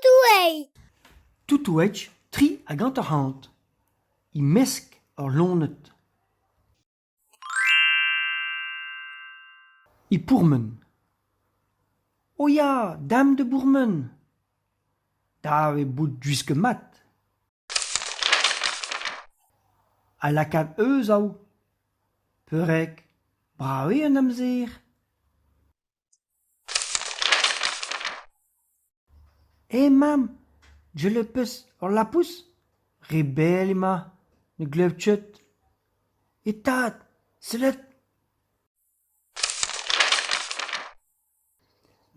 Toutoueit. Toutoueit 53 e-mesk ur loened. E pourmen. O ya, damp da bourmen ! Dav eo bout gwisket mat. Ha lakaat euzh. Peurrest, brav eo an amzer. Eh mamm, gellet 'peus ul labous ? Re bell emañ, ne glev ket. Eh tad, sellit !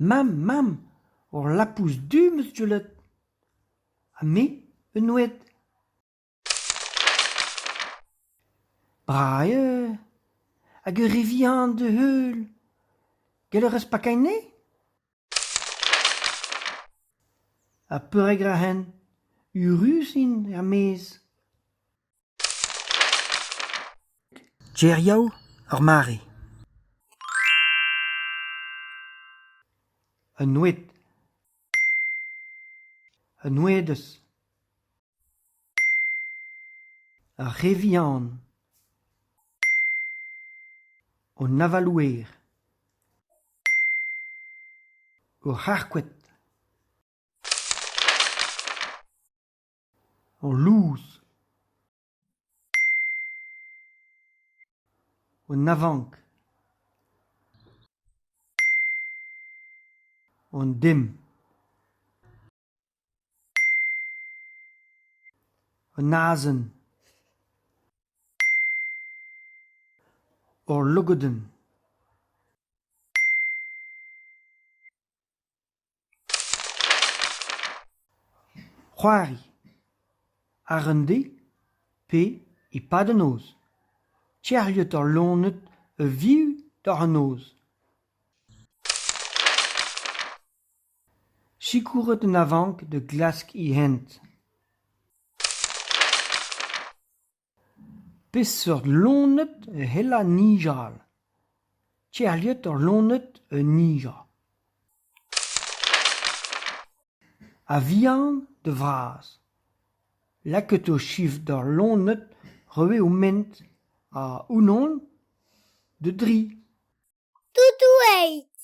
Mamm, mamm, ul labous du 'm eus gwelet. Ha me un houad. Brav eo hag ur re vihan da heul. Gallout a rez pakañ anezhe ? Ha peurrest 'ra-eñ ? Eürus int er-maez. Gerioù ur mare. Un houad. Un houadez. Ar re vihan. An avaloù-er. Ur c'harr-koad. Ul louz. An avank. An den. Un azen. Ul logodenn. C'hoari àr un deiz pe e-pad an noz. Trec'hiet al loened a-viv doc'h an noz. Sikouret an avank da glask e hent. Peseurt loened a c'hella nijal ? Trec'hiet al loened o nijal. A-vihan da vras. Lakaet ho chif d'al loened hervez o ment a unan da dri. Toutoueit.